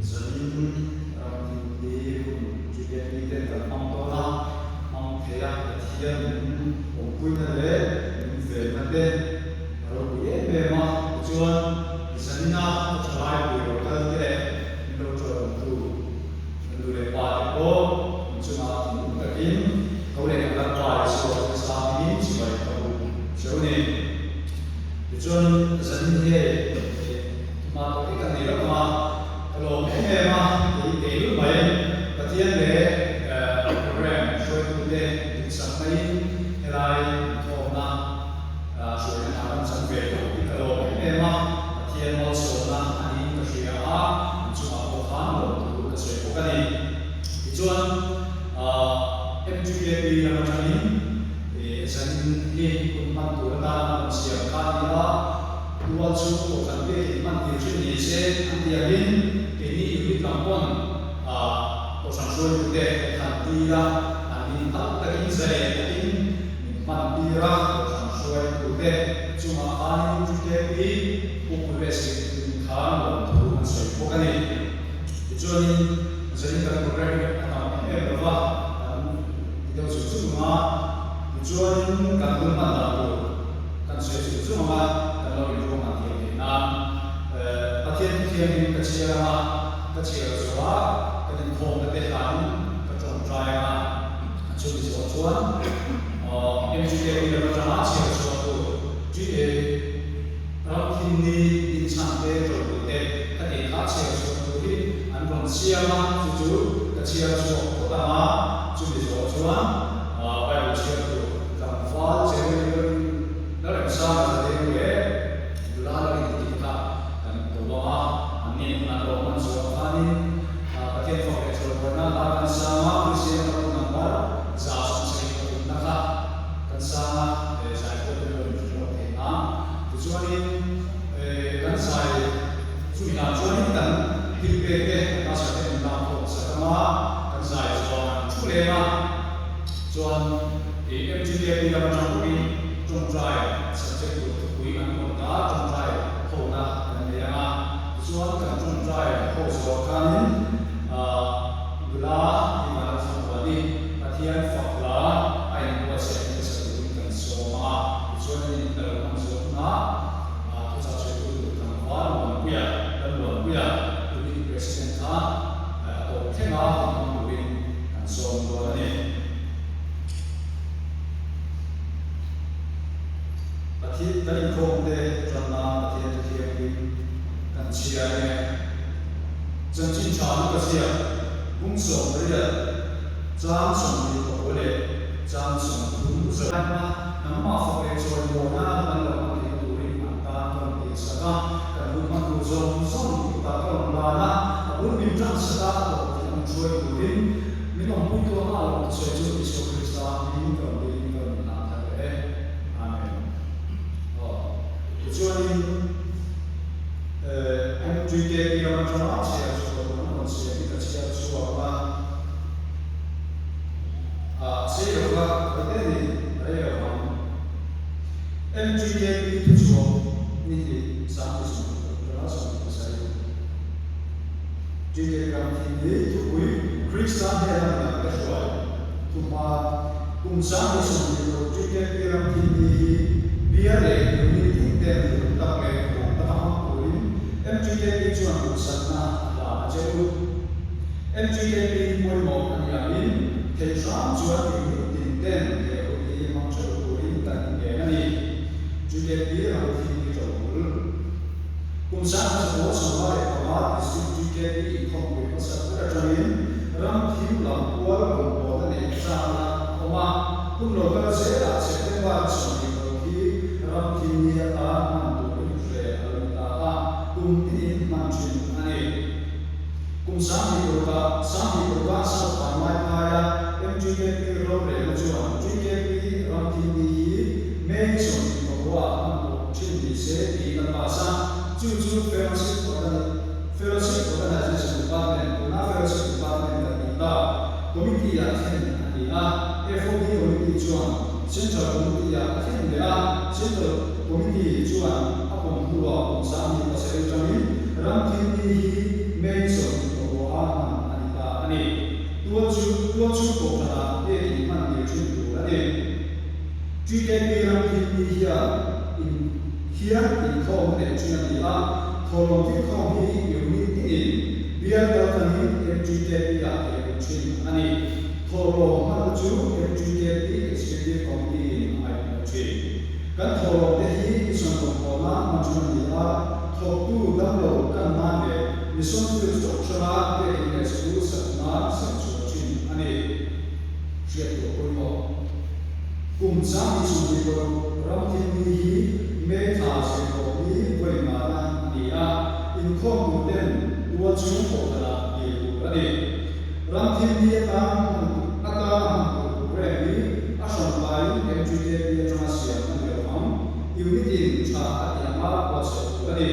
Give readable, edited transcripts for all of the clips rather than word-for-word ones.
Zanin ramdin hi hun Juliet mi ten kan hmang dawn a, hmang thei a, Pathian min awmpuina leh min venna te a ropui em em a. Tichuan, zanina ka thalai pui lo kal te leh min lo tualawmtu nu leh pa te pawh in chungah thinlung takin tho leh kan Lalpa Isua Krista hmingin chibai ka bu cheu ni. Tichuan, zanin hei Tuma tawh hi ka nei lo a, ka lawm em em a, kei keilul mai Pathian leh program hruaitute duhsak maiin helai inkhawmna hruaina hna kan chang ve tawh hi ka lawm em em a, Pathian malsawmna a niin ka hria a, inchungah pawh khan lawmthu ka sawi bawk a ni. Tichuan MTKP lam atangin zanin hi hun hman tur atan an rawn siam kha a ni a, Tual chu kohhran biakin hman tir thin ni se an ti angin keini unit lam pawn kohhran hruaitute kan han tir a, an Anin phal takin zalen takin min hman tir a, Kohhran hruaitute chungah khanin GKP Pu President khan lawmthu an sawi bawk a ni. Tichuanin zanin kan program hi a tam em em lova, kan ti deuh zung zung ang a, tichuanin kan hun hman dan tur kan sawi zung zung ang a, kan lo inruahman thiam theih nan Pathian thu thiangin ka chhiar ang a, ka chhiar zawhah kan inkhawmna te hlanin ka tawngtai ang a, chumi zawh chuan MGKP lam atanga chhiar chhuah tur Ramthimni inchhante ṭawlhmulte ka tih kha chhiar chhuah tur hi an rawn siam a, chu chu ka chhiar chhuak phawt ang a, chumi zawh chuan Bible chhiar tur tlangval Jeremy Lalremsanga Zadeng leh nula Lalindiki kha kan ko ang a, an nih hun an lo hman zawh khanin Pathian fak leh chawlhmuahna hla kan sang a, Kristian ram number 173 na kha kan sang a, zai pawh te lo inhrilh theih nan. Tichuanin kan zai chumi hlan chuanin kan thil pek te kan pastor te min lak khawm sak ang a, kan zai chuan an thu leng a, chuan MGKP lam atang pawhin tawngtai subject tur thupui an rawn ta a, tawngtai hona kan nei ang a, tichuan kan tawngtai ho zawh khanin nula i van a thlang huan i Pathian fak hla a inbuatsaih hmasa turin kan sawm a, tichuan an in lo hmang zawh hunah thuchah sawitu tur tlangval Muanpuia, Lalmuanpuia, Unit President kha a tawp thleng a hun hmang turin kan sawm dawn a ni. Pathian kan inkhawmte tan nan Pathian thu thianghlim kan chhia eng e. Chanchin tha Luka ziak bung 80 chang 24 leh chang 30 zo. Hma nangmah fak leh chawi mawhna kan lo hman theih turin an tan ka rawn dil sak a, kan hun hman tur zawng zawng kutah ka rawn lan a, a bul min tan sak a, a tawp tih ang hruai turin min awmpui tu anga a lo thusawi chu Isua Krista hmingin ka rawn dilin ka rawn inhlan thar leh e. Amen. Aw. Tichuanin MGKP lam atanga chhiar chhuah tur an rawn siam hi ka chhiar chhuak a. Ah, sei lo kha hawi te ni, rei lo ang. MGKP thuchhuak ni hi 20 atanga 27. GKP ram thi ni thupui Krista hnena midang te hruai thuhma kum 20 GKP ram thi ni hi bia leh unit tin ten hlum tak leh hlawm taka hmang turin MGKP chuan duhsakna a hlan a che u. MGKP pawimawh a nih angin thei hram chuan unit tin ten he hun hi hmang theuh turin kan ingen a ni. GKP ram thi ni ṭo bul. Kum 1995 District GKP inkhawmpui hmasa ber aṭangin ram thim lam kual rawngbawlna neih chakna a awm a, hun lo kal zelah September 26 hi ram thim ni atan hman turin hrel a lo ni ta a, kum tinin hman ṭhin a ni. Kum 20 parukah 20 paruka South Vanlai phaia MGKP rorelna chuan GKP ram thilni hi May 25 ah hman tawh thin ni se tiin a pass a, chu chu Fellowship Fellowship Organization Department, tuna Fellowship Department kan tih tak, Committee-ah thlen a ni a, FOD Committee chuan Central Committee-ah a thlen leh a, Central Committee chuan a pawm hnuah kum 27 atangin ram thilni hi May 25 a hman a ni ta a ni. Tual chu tual chhung kohhranah biakin hman tir thin tur a ni. TKP ram thilni hian in hian inkhawm a neih thin a ni a, thawhlawm thilkhawm hi unit tinin bial kaltlangin MGKP-ah thehluh thin a ni. Thawhlawm hmanna chu MGKP Executive Committee-in a ngaihtuah thin. Kan thawhlawm te hi mission rawngbawlna hman thin a ni a, thawktu damlo kan nan leh mission field hrang hranga biakin leh school sak nan sem chhuah thin a ni. Hriat tur pawimawh. Kum 20 26 ram thilni hi May thla zirtawp ni vawi ngana a ni a, inkhawm tur ten tual chhung kohhranah dil tur a ni. Ram thilni atan hman atana hman tur program hi a hran paiin MGKP atanga siam a ni lo ang, unit in tha a ti anga buatsaih tur a ni.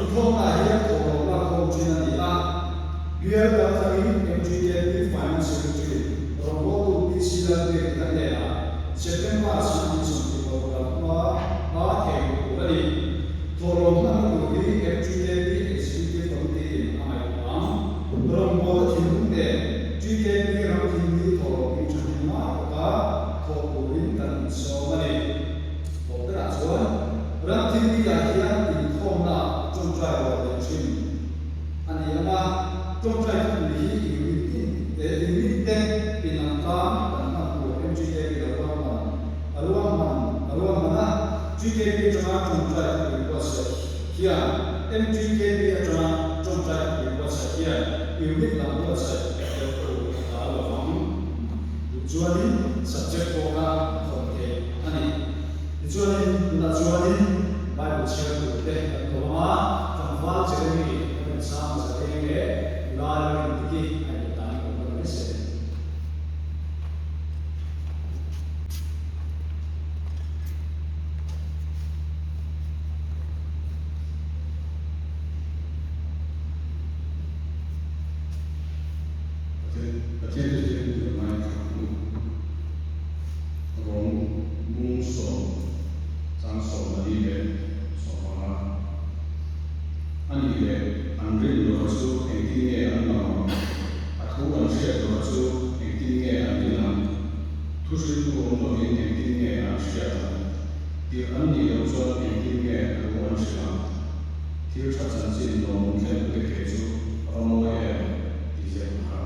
Inkhawmnaah hian thawhlawm lakkhawm thin a ni a, bial kaltlangin MGKP Finance Secretary. PC Lalbiakdika hnenah September 2026 lam hma a theihnghilh tur a ni. Thawhlawm hmanna tur hi MTKP Executive Committee-in a ngaihtuah ang. Rawngbawlna thinlung nen TKP ram thil hi thawhlawm hi thahnem ngai taka thawh turin kan insawm a ni. Thawh berah chuan ram thil hi-ah hian inkhawmna tawngtai rual leh thin a ni ang a, tawngtai thupui hi unit tin eh unit te inang tlang kan hman tur MTKP lo ruahman a ruahman a ruahman a, TKP atanga tawngtai thupui buatsaih hian MTKP atanga tawngtai thupui buatsaih hian unit lam buatsaih deuh tur a dal lo vang. Duh chuanin subject pawh kha thawn theih a ni. Tichuanin tunah chuanin Bible chhiar tur te kan ko ang a, tlangval Jeremy ka rawn chhang hmasa leng leh nula Lalrindiki a inawt dan i ko ka mai se. Pathian te zir in kan ngaithla ang u. Rawng bung sawm chang 14 leh 15. A nih leh an rin lova chu engtin nge an lang ang? A thu an hriat lova chu engtin nge an rin ang? Thu hriltu awm lovin engtin nge an hriat ang? Tirh an nih loh chuan engtin nge thu an hrilh ang? Thil tha chanchin lawmawm thlentute ke chu a va mawi em? Tih ziak ang kha.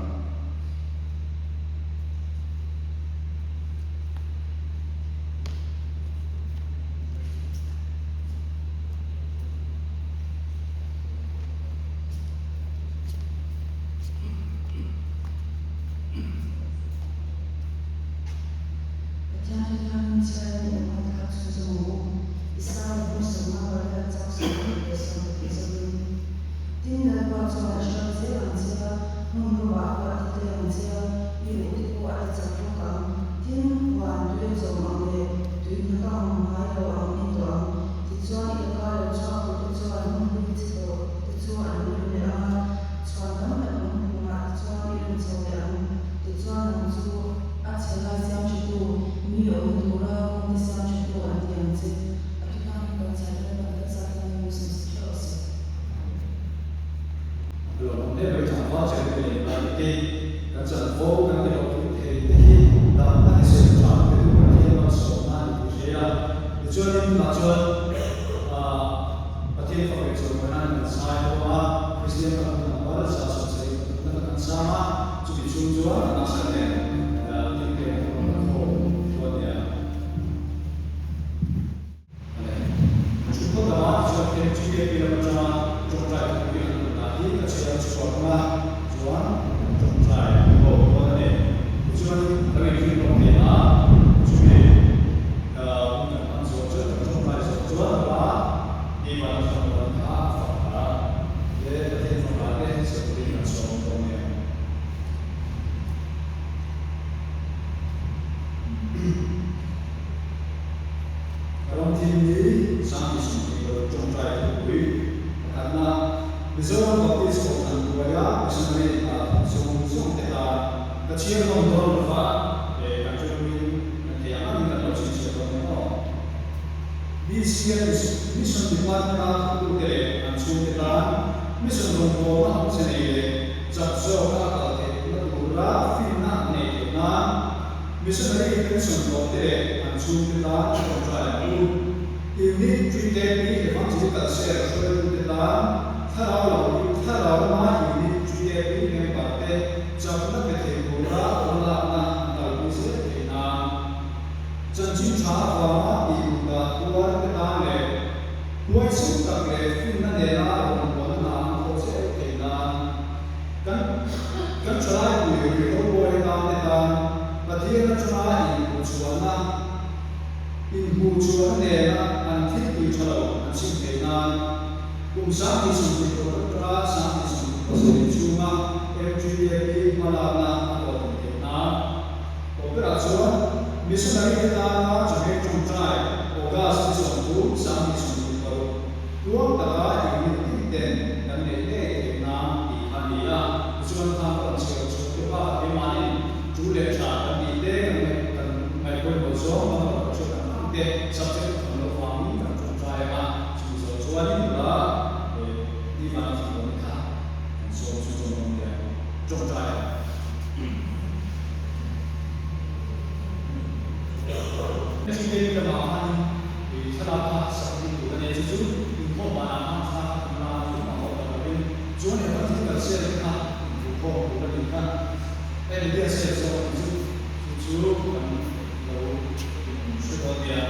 Pathian chu thianghlim chhiarin i awm ang thlak chhun chu maw u? Israel hmun 58 chang 21 zawin. Tin, Lalpa chuan a hruai zel ang che a, hmun rawah pawh a ti tlei ang che a, i uh te pawh a ti chak bawk ang. Tin, huan tui a chawm ang leh tui hna ka ang ngai lo ang i tawh ang. Tichuan, i laka lo chhuak tur te chuan hmun hlui chi tawh te chu an rem leh ang a, chhuan tam tak lungphungah te chuan i rem chho leh ang. Tichuan, nang chu a chhe lai siam tha tu, mi awmna tura kawng te siam tha tu an ti ang che. A thuthang hi kan chhiat lalpan kan sa tan a lusawm si theuh a si. A lawmawm hle mai tlangval che te nei lai te kan chanvo kan ti lo thung thei te hi damna hi sawi tha te tu Pathian malsawmna a ni tih hre a. Tichuanin tunah chuan ah Pathian fak leh chawimawina an kan sai bawk a, Kristian kan hun number 170 na kha kan sang a, chumi chhung chuan a nasa nen thil pek a rawn la khawm dawn nia. Chu phawt anga tichuan MGKP lam atanga tawngtai thupui an rawn dah hi ka chhiar chhuak ang a, chuan tawngtai an ho dawn a ni. Tichuan lo inrin lawk thei a, chumi hun kan hman zawh chuan kan tawngtai zawh chuan a Ivan a hran dawn kha a fak a, le Pathian fapa te sawi kan sawm dawn nia. Ram thil hi 2020 tawngtai thupui pakhatna Mizoram Baptist Kohhran hnuaia missionary hna thawk zawng zawng te tan ka chhiar nawm dawn lova kan rilruin kan thei ang angin kan lo chhinchhiah dawn nia aw. BCM Mission Department-a thawktute leh an chhungte tan mission rawngbawlna awmze nei leh chak zawka a kal theihna tura finna an neih theih nan Missionary pension hlawhte leh an chhungte tan tawngtai ang u. Unit GKP Evangelical Cell hruaitute tan thlarau lo thlarau lama Unit GKP member te chakna pe thei tura hmalakna an kalpui zel theih nan Chanchin tha avanga tih duh dah tuar te tan leh huaisen tak leh finna nena rawngbawlna hna an thawh zel theih nan kan kan thalai pui ruihhlo buai tan te tan Pathian atanga inhmuhchhuahna inhmuhchhuahna nena an thil tui tha lo an chhim theih nan kum 2026 atanga 2027 chhunga MGAP hmalakna a hlawhtlin theih nan Tawpberah chuan missionary te tana chawhmeh tawngtai August ni 30, 2026 tuang taka unit tin ten kan neih ngei theih nan tih kha a ni a. Tichuan khang ka rawn chhiar chhuah te bakah keimahnin tu leh tha kan tih te kan. Subject a tam loh vangin kan tawngtai ang a, chumi zawh chuanin nula Ivan a thlan dawn kha kan sawm chu zawm dawn nia. Tawngtai ang. Heti lamah khanin thlalak kha sak ding tur a nia, chu chu inkhawm banah khan thlalak kha kan la a, chu hmang awm tak lovin chuan evangelical cell te kha infuhkhawm tur a nih kha. Media cell zawk ang chu chu chu kan lo hre dawn nia.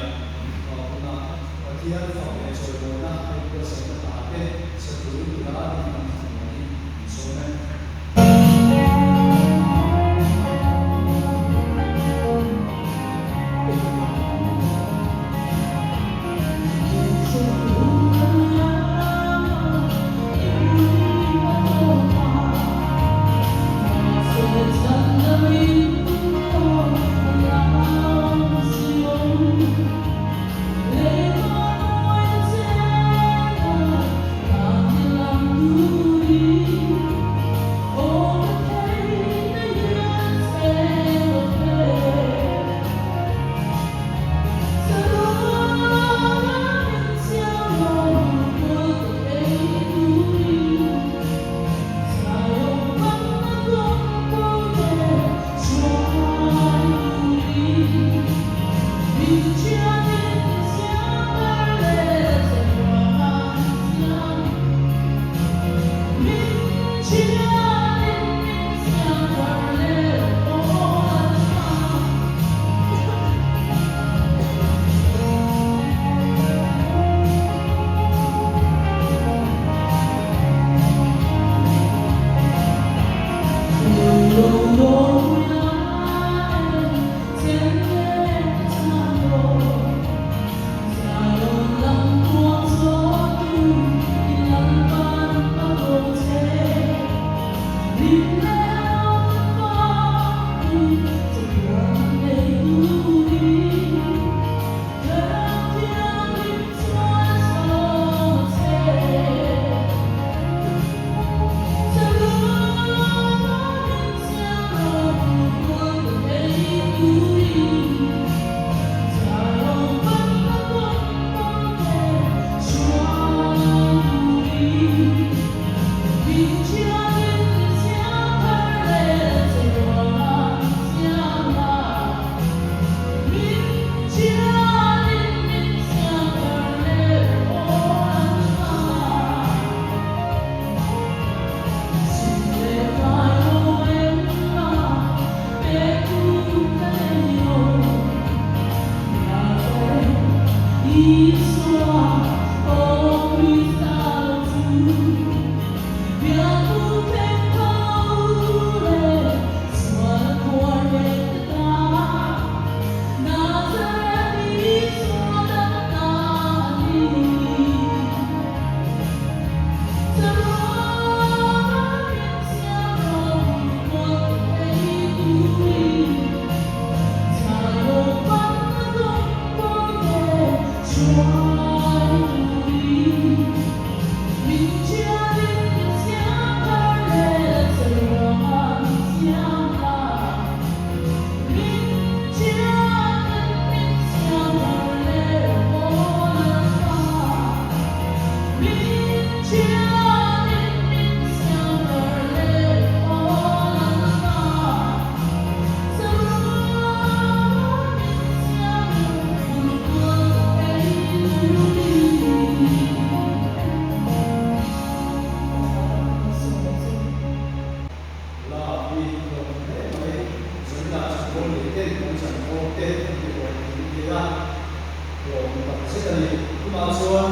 Tuna Pathian fak leh chawimawina a inbuatsaihna hna te sa turin nula ni an thlan dawn hi an sawm e. La hi hlawm hle mai. Zanah chhungkaw leh ten kan chanvo te an ti awm thei thei a, hlawm tak zet a ni. Tunah chuan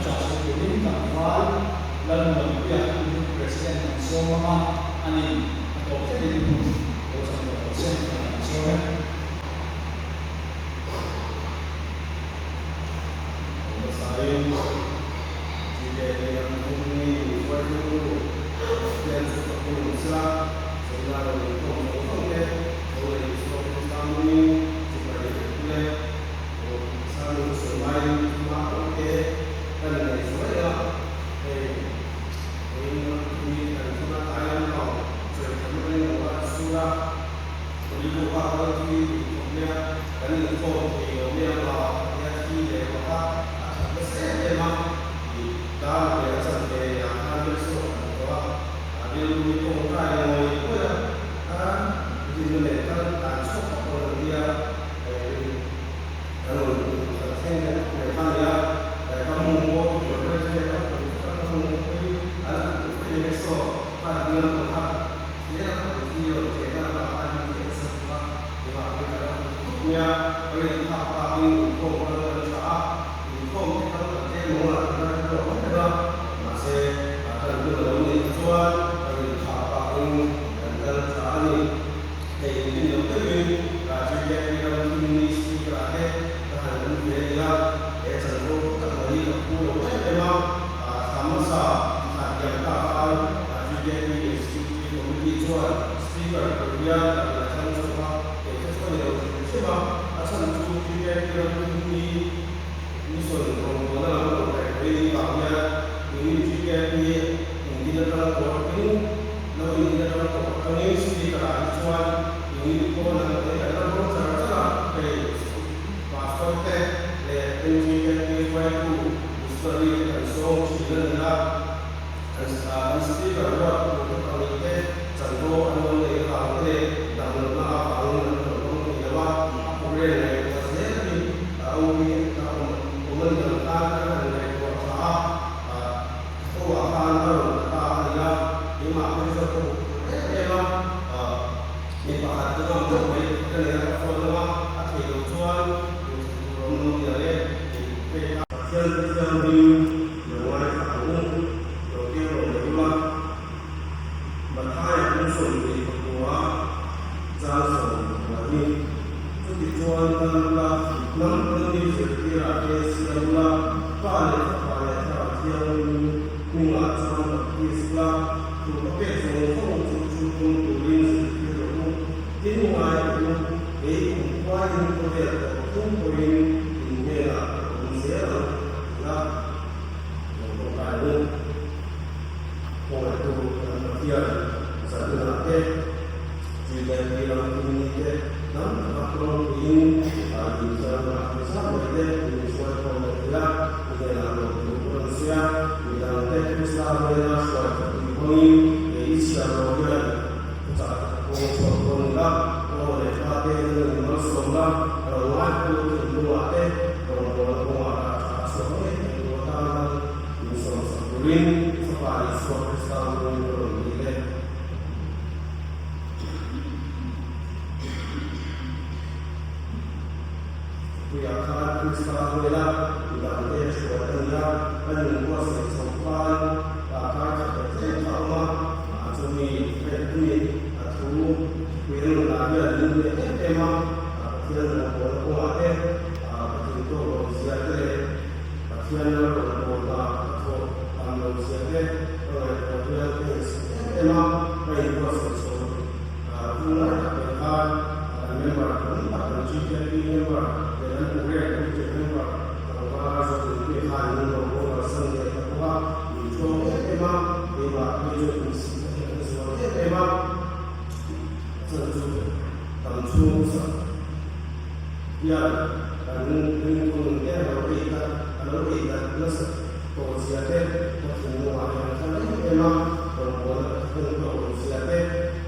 chah chho turin tlangval Lalmuanpuia Youth President an sawm ang a, ani a tawp thlengin hun lo chang tawh lo se an sawm e. Hmasain GKP ram thumni hruaitu Pathian chu ka hmu sela, China rawn inkhawm zawng zawng te, tho leh Isua Krista hmingin chibai leh kule Sanu sawi laiin thuma awm te kan inneih zuai a, hei vawiin ram thumni kan thuna tlai lampang chawi khat na ring lo a sur a, Rilru a kal thui. mai a, ka rin phak takin inkhawm kal kan tha a, inkhawm te kal kan tlem ang a, kan la hre tawh mai reng a, mahse kan hun a lo nih te chuan ka rin phak takin kan kal tha a ni. Hei inrin lo deuhin GKP ram thimni speaker ah te ka han awm ve a ni a, he chanvo tak mai hi ka phu lo em em a, thla hmasa thla diam ta khan GKP Executive Committee chuan Speaker tur hian ka rawn la thlang chhuak a, kei kha chu ka ni lo hrim hrim a, a chhan chu GKP ram thimni mission rawngbawlna lam rawn kaihpui a nih vang hian nimin GKP indin atang tawhin Lo in atang tawh atangin speaker ah hi chuan in pawn ang te an la hmang char char a, hei pastor te leh NGKP hruaitu missionary te kan sawm thin a ni a, kan speaker ruat tur te pahnih te chanvo an lo neih avang te leh damlohna avangin an rawn hmang thei lo a, a program ngaihtuah zel hi a OP a awm awm a ni ang khan kan han ngaihtuah tha a. Kawngah khan a rawn ta ta a ni a, keimah phei chuan ka hmuh phur em em a, mi pakhat ka ngam deuh mai ka nei a, ka phone lam a, a theih loh chuan duh thlan tur a awm lo nia le, tih duh phei kha. Pathian te thianghlim lo ngaithla ang u, lo keng rawh mai ula, Mathaia 24 chang 12 Chutichuan kal ula, hnam kan mi zirtirah te siam ula, Pa leh Fapa leh Thlarau Thianghlim hmingah chuan baptis ula, thu ka pek zawng zawng chu chu tum turin zirtir rawh u. Tin ngai teh u, kei kum khuaiin khawvel tawh thum pawhin in hnenah ka awm zel ang, ti a lo tawngtai ang u. Khawngaihtu kan Pathian zanah te, GKP ram thimni te tam taka tlawngpuiin inthiarna a ti zat mai te min hruai khawm leh thei a, i hnenah lawmtu ka rawn sawi a, midangte Krista hnena hruai thupui hmangin he i chhiar lo hian thuchah tak kawng chhuak dawn ni la, aw leh pa te nan in malsawm la, ka lo ngaihtu thinlungah te rawngbawlna kawngah rah tha a chhuak ngei thei tur atan han min sawmsak turin Fapa Isua Krista hmingin ka rawn dil e. Puia khan Krista hmela midangte hruai a ni a, a inbuatsaih chhoh khan kar khat leh tlem kha a awm a, a chumi hriat a ni. A thu pui an rawn dah hian min hneh em em a, Pathian rawngbawlna kawngah te, Pathian tawk lo zia te leh Pathian ram rawngbawlna a thawh tam lo zia te ka ngaihtuah hian ka inchhir em em a, ka inbuatsaih chho hun lai tak mai khan kan member tam tak kan GKP member leh kan Program Committee member tlangval a zawt in pek khan min rawn boral san leh ta bawk a, min tlawm em em a, keimah phei chuan inchhir ka theih na zual em em a, a chan chu tam chhung sak hian kan ringtu nun te a lo ei dat a lo ei dat nasa tawh zia te ka thinlungah hian a thar em em a, rawngbawlna ka thlen tawh lo zia te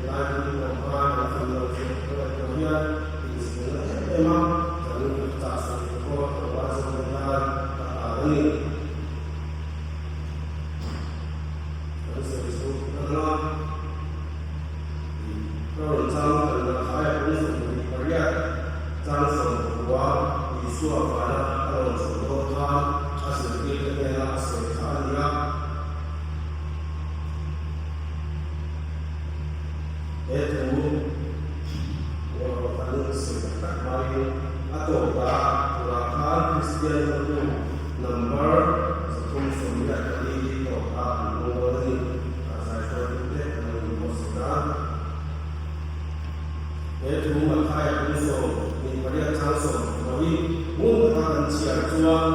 lai hun pawh khan kan thlen lo zia te ka ngaihtuah hian inzirna em em a, kan chah sawi tur pawh tlangval zawk ni khan ka hlau a ni. Kan sawi chhuak ang a. Ka rawn chang kan Mathaia 28 chang 19 Isua vana a rawn chhoh dawn khan a zirtirte hnena a sawi kha a ni a. He thu erawh kan sawi tak tak hmain a tawpah turah khan Kristian hotu number 384 hi tawpah an hmang dawn a ni. Zaihruaitute kan lo inbuatsaih ta. He thu Mathaia 18 chang 10 hi ngun taka kan chhiar chuan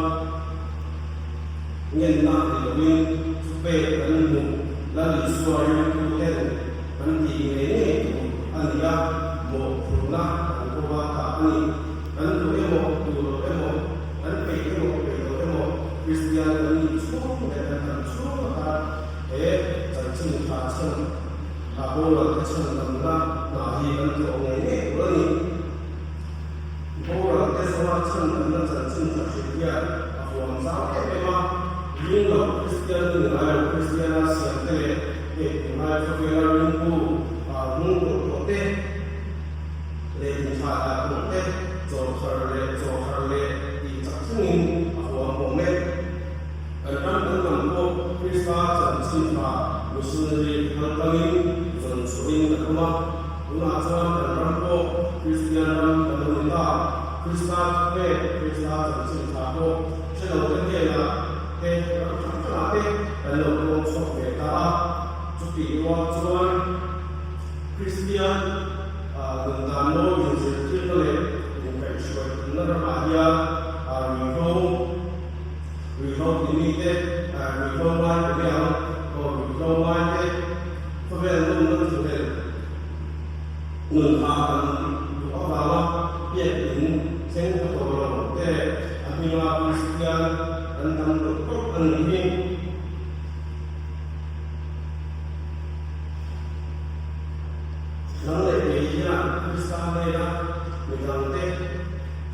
ngenna ni lovin thupek kan hmuh Lal Isua ringtuten kan tih ngei ngei tur a ni a, mawhphurhna kan kawva ta a ni. Kan duh emaw, duh lo emaw, kan peih emaw, peih lo emaw, Kristian kan nih chhung leh kan dam chhung atan he chanchin tha chhan a boral te chhan damna hna hi kan thawh ngei ngei tur a ni. Boral te zawnga chhan damna chanchin tha hrilh hian a huam zau em em a, ring lo Kristian ni ngai lo Kristiana siam te leh hei tunlai khawvela ringtu hnung tawh tawh te leh inthah dah tawh te. Chaw thar leh chaw thar leh tih chak thlengin a huam awm e. Kan ram kan lam pawh Krista chanchin tha missionary hal tangin zawn chhuahin kan awm a. Tunah chuan kan ram pawh Kristian ram kan lo ni ta. Krista thupek, Krista chanchin tha pawh hre lo te hnenah te ram hrang hrangah te kan lo puang chhuak ve ta a. Chutih rual chuan Kristian Nundan mawi inzirtirna leh inkaihhruai tumna ramah hian ruihhlo, ruihhlo timi te, ruihhlo ngai te mai ang, aw ruihhlo ngai te khawvel nawmna thinghlel nun hah kan duh avanga biak in thleng pha tawh lo te a hminga Kristian kan tam tawh tawp a nih hi. Nang leh kei hian Krista hnena midangte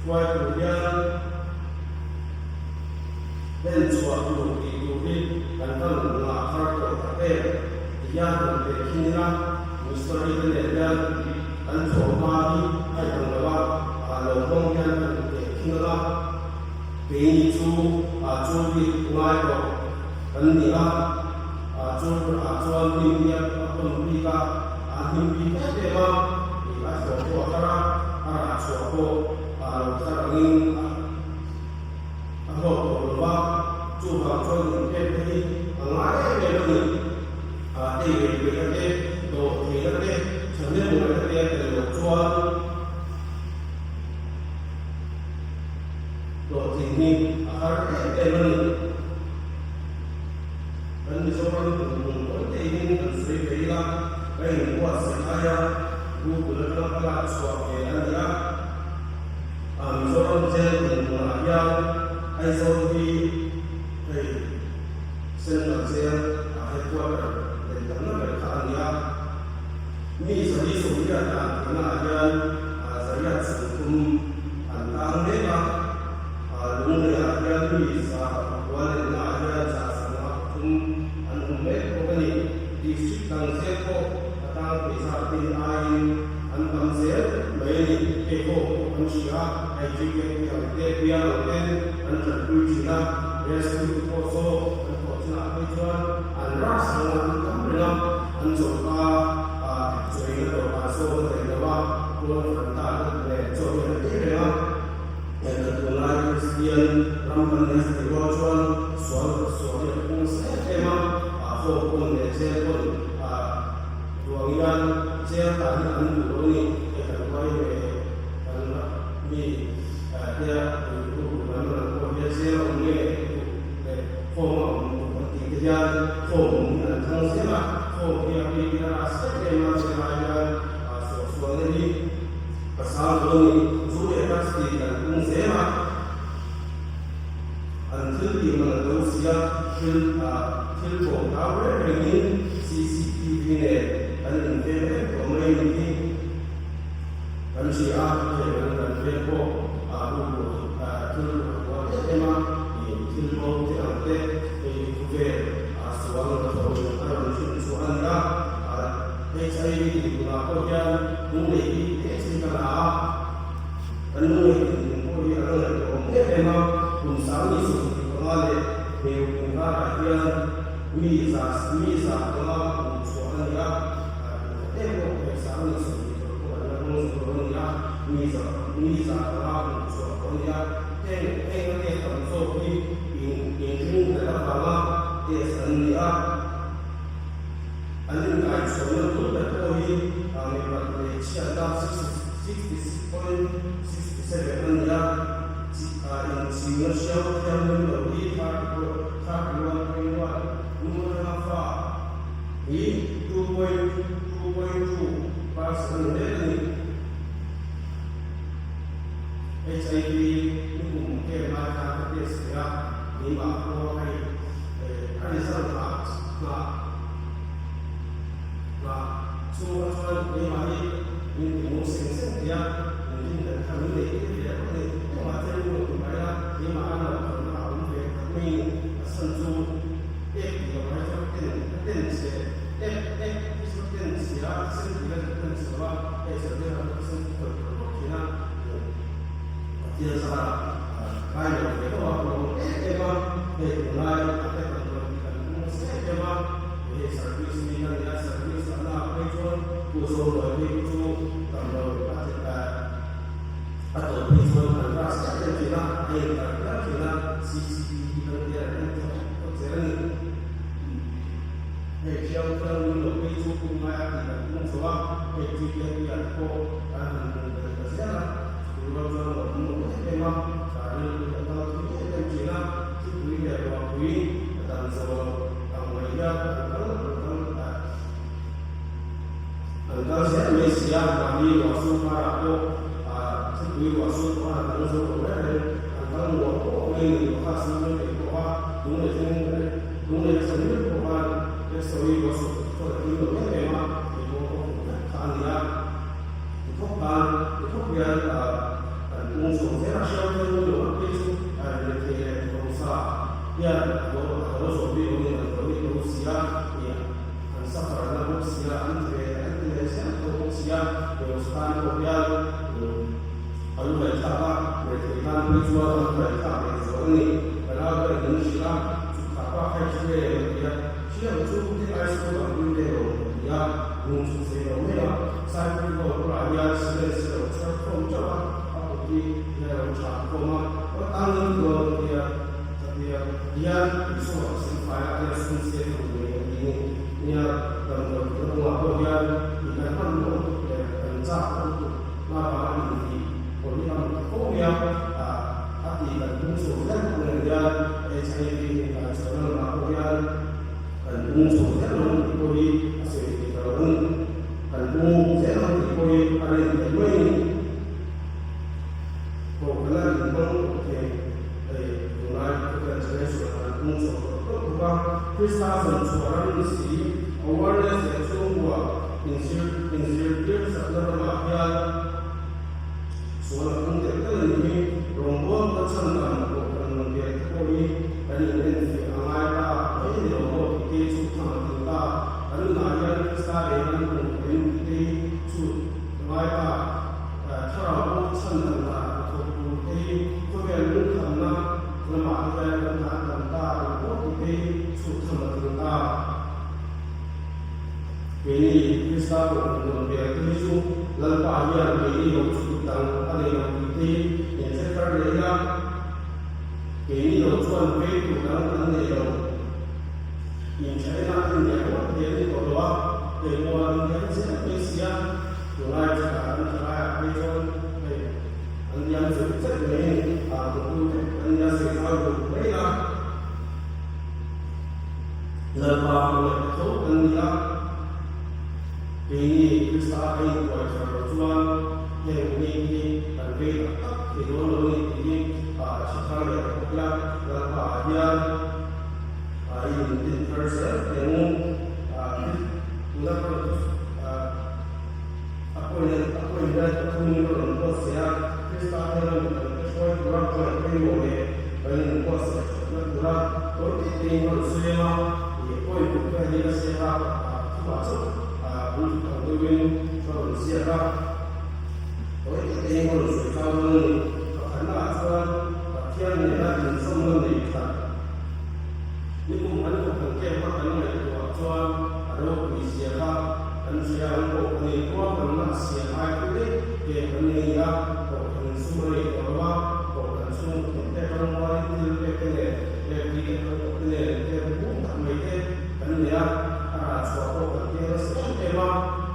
hruai tur hian hlen chhuah tur tih tur hi kan van ngah thar tawh tak em? Ti hian han teh khin ila, missionary te nen hian kan thawh hma hi a inang lo a, lo hmang hian kan teh khin ang a, keini chu chu bik ngai tawh kan ni a. Chu ah chuan hnim hi a tawn bik a, a hnim bik em em a, ih a thlawh pawh a har a, a rah chhuah pawh a lo thar angin a hlawk tawh lo va, chuvang chuan inpek te hi a ngai em em a ni. A tei rei peihna te, dawh theihna te, thahnem ngaihna te a tel loh chuan hlawhtlin hi a har em em a ni. Kan Mizoram tumhmun tawi teiin kan sawi ve ila, ka inbuatsaih aia Google atanga ka lak chhuah ve a ni a. Mizoram jail tumhmunah hian Aizawl hi hei Central Jail ah headquarter leh tamna ber kha a ni a. Mi 180 dan theihnaah hian zariat 30 an tang mek a. Lungleiah hian mi 104 hian 153 an awm mek bawk a ni. District dang zel pawh a tang thei zat te hi aiin an tam zel mai a ni. Hei ho pawh kan hria a, hei GKP ang te, bial ang ten an tanpui thin a, rescue te pawh saw an thawh chinah phei chuan an ras reng a, an tam reng a, an chawlhka chawi na dawhkan sawn a daih lo a, pawn fan ta leh chaw hi an ei reng a. Kan tunlai Kristian ram kan nei thei rual chuan sual sual hi a pung nasa em em a, home pawn leh jail pawn ruang hian jail tan hi an duh lo a ni. Hei kan huai ve kan mi te a rilru lam lam pawh hian jail a awm nge duh leh home a awm duh an tih te hian home awm hi an thlang zel a, home hi a bik in a ras em em a, jail ah hian suahsualna hi A sang dawn a ni. Zu leh drugs tih kan pung zel a, an thil tih man an lo si a, thil thil ṭawm tau reng rengin cctv nen kan inveng reng tawh mai a nih hi. Kan hria a, hei kan kan veng pawh thil ruh a kual em em a, thil bo te ang te hei khawvel sual hnathawh a rawn hrim chhuah a ni a. HIV dinhmunah pawh hian lunglei hi teh chin ka la a, kan lunglei dinhmun pawh hi a la ngaihtuahawm em em a, kum 2025 leh hmeichhe kum karah hian mi za mi 500 kum chhuah a ni a, kum khat em pawh hmeichhe 20 pawh an la hmang zo lo a ni a, mi za mi 500 kum chhuah pawh a ni a, heng heng a test tam zawk hi in inring tel avanga test an ni a. An inkaichhuahna tur ber pawh hi mipat hmeichhiatna 66.67 a ni a, inchhingna hriau thianghlim lo hi 31.1, nu atanga fa hi 2.2 percent a ni mek a ni. HIV nikum kem lai khan ka test ve a, keimah pawh hei a result ah nghah Nghah chhunga chuan keimah hi min ti mung seng seng thei a, min rin dan kha min nei tir ve reuh a ni. Engmah chuan min rawn ti mai a, keimah a lo thawnna a awm ve tlat mai ni. A chhan chu ek tih loh ai chuan ten a ten chhe, ek ek hi chu a ten chhia a, thisen tih lai chu a ten chhe lo a, hei serhlian ah pawh thisen hi tawih tawh tawh thin a. Pathian zarah kai lo ve lo a, ka lawm em em a, hei tunlai a te kan rawn ti kan pung nasa em em a, hei service mi ka ni a, service a na phei chuan pu Zomawi phei chu damdawi a ti a tawh phei chuan an class em em thin a, a intar kher thin a, cctv kan tia an en tawh tawh zel a ni. Hei thiang thiang lung lo phei chu kum ngai a tih kan pung chho a, hei TKP ah te pawh kan han hmuh belh ta zel a, chutih rual chuan lo awm lo em em a, ka rilru hi a kal thui em em thin a, thupui leh ruahpui a dan zawh loh ang mai hian an kal an kal an kal zel mai si a, mahni ruahsur karah pawh thupui ruahsur pawh a dang zo lo reng reng, an kal muah pawh mai ni pakhat chu mai thei pawh a, lung leh thleng Lung leh chhan ber pawh khan X-ray ruah sawt chuan a tui lo em em a, tui pawh a hmu vek kha a ni a. Ti khawp khan, ti khawp hian kan pung chho zel a, hriau hian nui lo ang phei chu rethei leh hausa hian a lo a lo zawh bik awmin an lo ni tho si a, ih an suffer na bawk si a, an ti ve an ti leh zel tho bawk si a, hausa tan pawh hian a lu ngaihthlak a, rethei tan phei chuan a lu ngaihthlak leh zual a ni. Ka nau hian min hrilh a. Chutah pa kha i hre em a ti a, Hriam chu ti ai school ang pui ve lo a ti a, lung chu chei lo mai a, Saipui goal bulah hian cement si lo chhar khawm teuh a, a kut hi hian a lo tha khawm a, aw tang in dawn a ti a, ka ti a, hian Isua a sim fai a, hian sum se ka hmu mai a ti ni, nia damdawi tihna kawngah pawh hian i kan hman lo lutuk leh kan chak lo lutuk na vang a ni tih pawh hi a hmu ta fo mai a, a ti kan pung chho zel bawk nen hian HIV in kan chhuahna lamah pawh hian kan pung chho zel lo tih pawh hi a sawi thei ta lo a ni. Kan pung zel lo tih pawh hi a rin theih mai a ni. Kohhran a inhmang tawh thei hei tunlai khawvel generation ah kan pung chho tawh tawh bawk a. Krista zawn chhuah ram ni si, awareness leh chhungkua inzir inzirtir chakna ramah hian Sual a pung telh telh a nih hi, rawngbawlna chhan dan pawh kan rawn biak te pawh hi kan in enfiah a ngai ta mai a ni lo maw tih te chu tham a tling ta. Kan nunah hian Krista ei kan hmu em tih te hi chu a ngai ta. Thlarau pawh chhan dan lah a thawk tur te hi khawvel lungkhamna lamah hian kan tlan tam ta lo maw tih te hi chu tham a tling ta. Keini Krista pawh kan rawn biak te hi chu Lalpa hian keini lo chhut dang a nei lo tih te hi min hre thar leh ila, keini lo chuan vei tur dang an nei lo. Inchhaina a inlian ngawt thei a ni tawh lo a, keimawh a inlian zel mai si a, tunlai tha an tha laiah phei chuan hei an liam zet zet mai a ni, ah hmutu vek an nia sawi zau duh mai ila. Lalpa hmangaih tho kan ni a, keini Krista a inkuai thar loh chuan heng mi hi kan vei tak tak thei dawn lo a ni tiin a hre thar leh ta bawk ila, Lalpa ah hian a intin thar zel teh ang u. Tuna ka rawn a appointment pathum ka rawn buatsaih a, Krista hnena mi dangte hruai tura point pawimawh leh kan inbuatsaih thatna tura tawi tih tein ka rawn sawi ang a, ih point kut vel hi ka ziak a, thumah chauh bul thut ang deuhin ka rawn ziak a, tawi tih tein ka rawn sawi zau dawn a ni. Pakhatnaah chuan Pathian nena inzawmna nei that nikum kan kohhran camp a kan ngaihtuah chuan a ropui zia kha kan hria ang pawh kan inruahmanna a siam ai thu daih te kan nei a, kohhran sum a nei tawh lo a, kohhran chhung thawmte ramhuai thil pek te nen FD te kan tawh te nen camp bum tak mai te kan nei a, a rah chhuah pawh kan tel nasa em em a,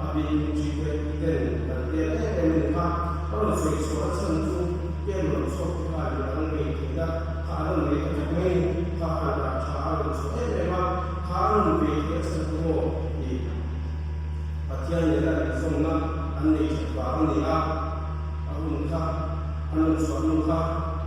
a bikin GKP ten kan tel em em a ni kha. A rawn sawi chhuah a chhan chu camp rawn chhuak te kha an dang ngei thei a, kha an rawn nei ta vek mai a ni, kha khan rah tha a rawn chhuah em em a, kha an rawn bei thei a chhan chu maw tih Pathian nena inzawmna an nei that vang a ni a, a hun kha an rawn chhuah hnu kha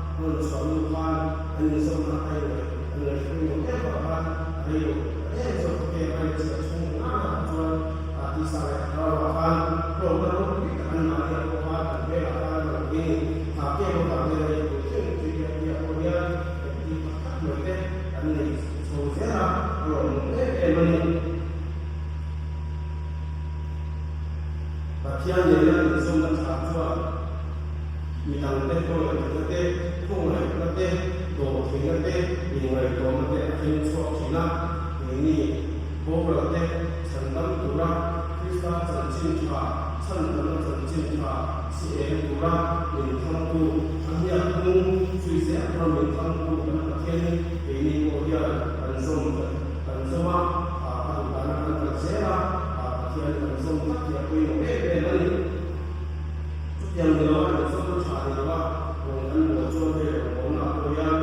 an rawn chhuah hnu khan an inzawmna a ingaih an ngaihpawimawh em vang khan a rei lo ta em zawk te a inchhiar chhung nana ah chuan a tisa leh thlarauah khan hlawkna ropui tak an mahni ah pawh khan an hmelah khan a lang thei a ni. Kha kem avang hian hei tun thleng tui piah pawh hian engti tak tak mai te an nei chho zel a, a lawmawm em em a ni. Pathian nena inzawmna tha chuan Midangte hmangaihna te, khawngaihna te, dawhtheihna te, inngaihtuahna te a keng chhuak thin a. Keini boral te chhandam tura Krista chanchin tha, chhandamna chanchin tha si eng tura min thangtu, a hniak hnung zui zel tura min thangtu kan Pathianin keini pawh hian kan zawm kan zawm a, a duhdana kan kal zel a, Pathian kan zawm tlat hi a pawimawh em em a ni. Chutiang ni lo a in zawm tha ni lo a, rawn kan bual chuan hei rawn bawlna ah pawh hian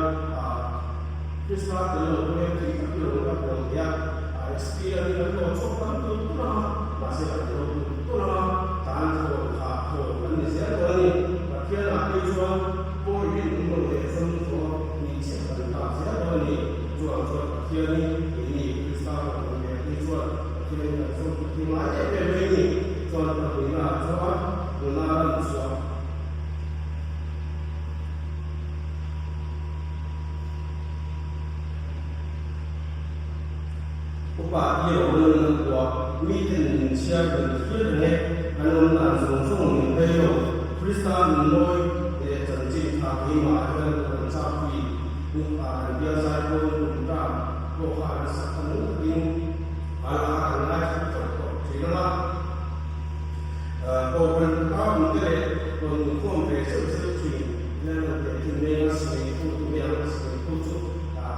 Krista tel lo pawh hian thih tak hi rawn kan bual thei a, experience in kan hlawh chhuak tam tur tur ang a, mahse kan hlawh tur tur ang a, tan thawn kha thawn kan ni zel dawn a ni. Pathian ah phei chuan pawi rin awm lo leh zawm thaw ni chiah kan tak zel dawn a ni. Chuang chuan Pathian hi keini Krista rawn awm ve phei chuan Pathian in kan zawm tak hi ngai em em mai a ni. Chuan pahnihna ah chuan nuna ram chhuah Upa hi a awm nana kuah miten min chhiar kan thlir reng e, an awm dan zawng zawng min hlei lo. Krista nunmawi leh chanchin tha keimah hian kan chak hi ah kan bial zai pawn kum ram pawh kha an sak a nung takin a la kan ngaithla tawh tawh thin ang a. Kohhran ram te leh rawn inkhawm ve zeuh zeuh thin hian an teh thin mai a, sipai phu ti mai ang, sipai phu chu a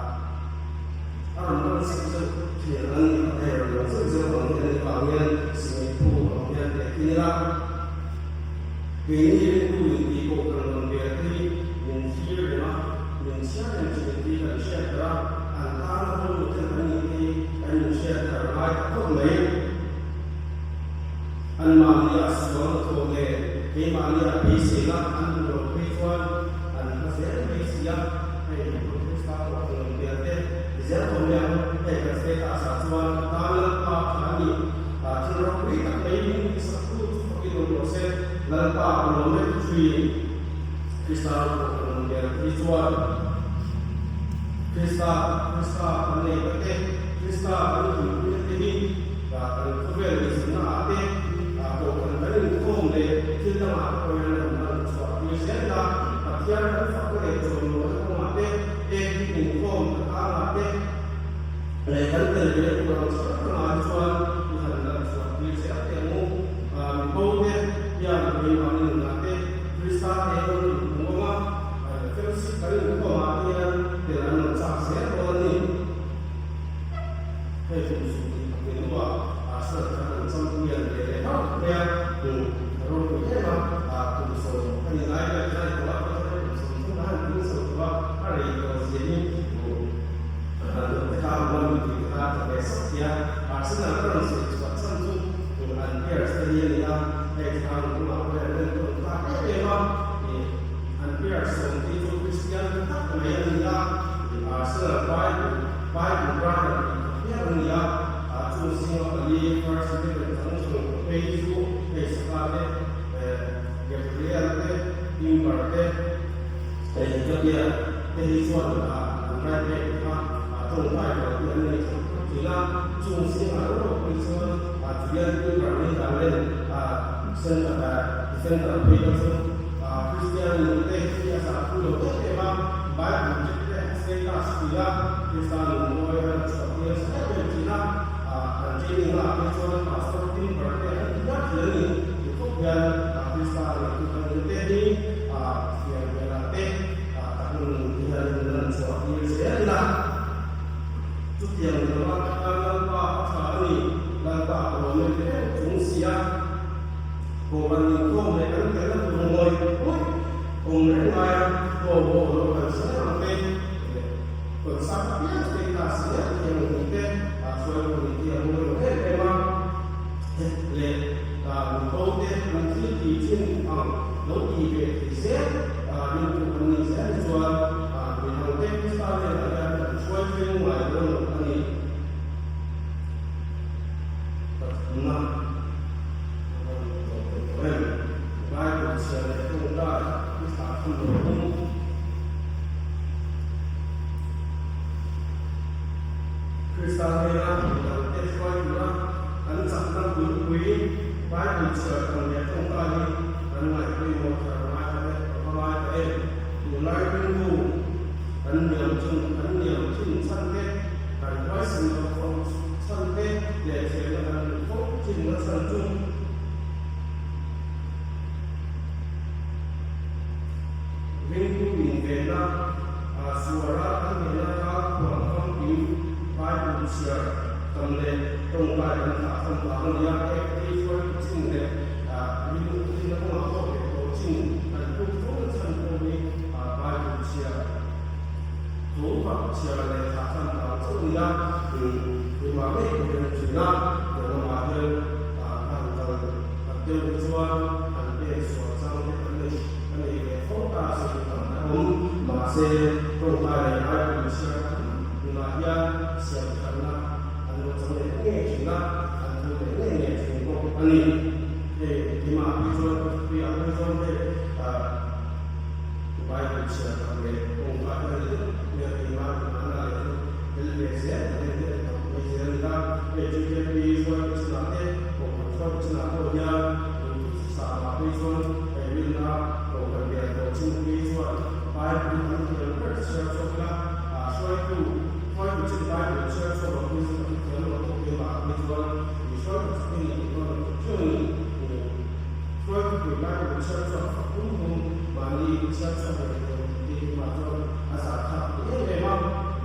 rawn lan zeuh zeuh thin ang an ni a, hei rawn lang zeuh zeuh ang hi an nih vang hian sipai phu ang hian teh thin ila, keini ringtu inti kohhran rawn bel te hi min thlir reng a, min chhiar reng thin tih kan hriat ber a, an tana hawltu ten an nih te hi kan inhriat thar ngai ta khawp mai. Anmahnia sual thawh leh keimahnia beiseina an hmu loh phei chuan an hma zel mai si a, hei Krista pawh a rawn bial te zel tawh mai ang. Hei kan status ah chuan a tan Lalpa kha a ni. Thil ropui tak mai min tihsak tu chu fakin awm rawh se. Lalpa a lawm vek thin. Krista pawh a rawn bial phei chuan Krista, Krista kan nei ta te, Krista kan thilpui te hi Kan khawvel inzirna ah te kohhran kan inkhawm leh thil dangah te pawh hian an lan chhuah tir zel a, Pathian kan fakna leh chawimawina kawngah te, ek inkhawm atangah te leh kan tel ve tur ang chi hrang hrangah hi chuan i han lan chhuah tir zel teh ang u. Mibo te hian keimahni nunah te Krista te kan inhmu ang a, fellowship kan inkhawmah te hian tel an rawn chak zel dawn a ni. Hei kum suh tih pahnih hnuah Arsenal khan an champion ve leh hlauh mai a, a ropui em a, kum sawm a ni lai vel khan i tawh a, tunah kum 30 a han tling chho tawh a, a rei tawh zia hi han awm te kha a awm tih te kha a tha ve sawt thei a, Arsenal ka rawn sawi chhuah chhan chu an players te hi a ni a, hei thlang kawngah pawh hian an enkawl thlak em em a, an players sawm te hi chu Christian tha tak mai an ni a, Arsenal Bible. Bible Brother tih kha hial an ni a, chung zinga pali First Level chang chhung phei chu hei Saka te, Gabriel te, Timber te, Ethiopia te hi chuan an right back te kha tawngtai rual hi an nei thap thap thin a, chung zingah rawh phei chuan Julian Timber ni dan len center defender phei kha chu Christian nute hi a zah pui lo em em a, Bible te te Status tia Krista nunmawi a la chhuah tir sa em em thin a, kan training ah te chuan Pastor Timber te an ti ber thei a ni. Ti khawp hian Krista neitu kan ni te hi fian velah te kan nun te hian in lan chhuah tir zel ila. Chutiang ni lova ka tan Lalpa a tha a ni, Lalpa ka lawm em em chung si a, Kohhran inkhawm leh kan telna tur ngawih ngawih awm reng lai a, haw haw lo kal zel ang te leh concert apiang status zel thiam ang tih te hruai tur ni tih a mawi lo em em a, leh mibo te an thil tih chin ang lo ti ve thei zel rintu an nih zel hi chuan midang te Krista hnenah hian kan hruai thleng ngai dawn lo a ni. Pathumna a rawn tawp leh tawh em? Bible chhiar leh tawngtai i thlah thum lo ang. Krista hnena midangte hruai tura kan chakna bulpui Bible chhiar tam leh tawngtai hi kan ngaihpawimawh thar ngai ta e. Kan hniam chun kan hniam thin chhan te, kan huaisen loh fo chhan te leh thlemna kan hmuh fo thinna chhan chu ringtu invenna suara kan hnehna kha khuang famkim Bible chhiar tam leh tawngtai kan thlah tham vang a nia. FT hruaitu chin leh rinna kawngah pawh leh tawh chin kan tluk fo na chhan pawh hi Bible chhiar thu pak chhiar leh thlah tham vang chauh a nia. Keimah ngei pawh hian thin a, tiang lamah hian ka han kal khat deuh te chuan han pek sual chang te kan nei ka nei ve fo ta a sawi tam tak awm. Mahse, tawngtai leh Bible chhiar tam hunah hian siam thatna an lo chang leh ngei thin a, an thu leh ngei ngei thin bawk a ni. Hei keimah phei chuan ka thupui ah phei chuan hei Bible chhiar tak leh tawngtai ka nei deuh mai a, keimah inhmanna leh chu tel ve zel ka nei deuh tak mai zel a ni a. Hei GKP hruaitu chinah te, Kohhran hruaitu chinah pawh hian lungthu sa ah phei chuan hei rinna Kohhran lian tawh chin phei chuan Bible an thiam ber chhiar chhuak ila, hruaitu hruaitu chin Bible chhiar chhuak lo phei chu ka hrethiam lo bawk keimah ah phei chuan i hruaitu chak i nih tih pawh ka hre a ni. Hruaitu pui Bible chhiar chhuak fak pum pum mahni chhiar chhuak leh tawh tih te keimah chuan a zah thlak thei em em a,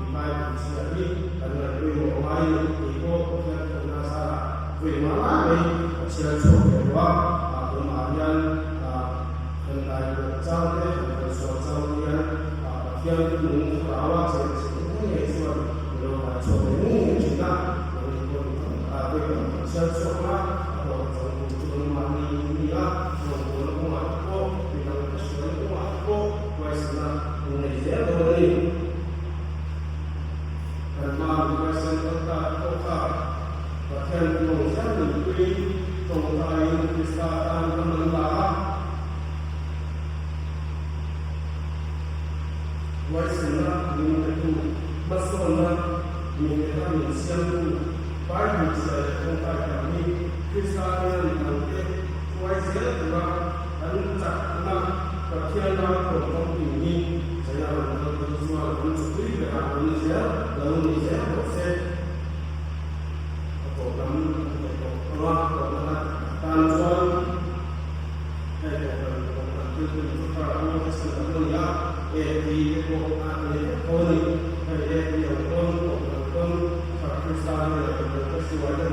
i Bible chhiar hi kan ngaihpawimawh ngai a ni tih pawh Pathian thawhna zarah vawi nga lai mai ka chhiar chhuak leh tawh a, tunah hian kan dai pawh chang te, kan kalsual chang te hian Pathian nung thlarau a chen chhe ngei ngei chuan i lo dai chhuak leh ngei ngei thin a, nangni pawh in tam tak vawi tam tak chhiar chhuak la, a tawp chang tur chu nangmahni in ni a, rawngbawlna kawngah te pawh, midang te hruaina kawngah te pawh huaisana in nei zel dawn a ni. Kan hma mi huaisen kal ta te pawh kha Pathian tawng hial nunpui tawngtaiin Krista tan ram an la a. Huaisenna min petu, hmasawnna min peta min siamtu, Bible chhia leh tawngtai tam hi Krista nena midangte hruai zel tura kan chakna Pathian ralthuam famkim hi China ram kalte hi chuan an chawpui berah lo ni zel lo ni zel rawh se. A tawp lam a theih tawh ang a, tawpna tan chuan hei kohhran kohhran thil tum chu thar a awm chhan ang a ni a, AD te pawh a nei vek tho a ni. Hei AD ang pawn kohhran pawn thar Krista hnenah midang te hruai a ni.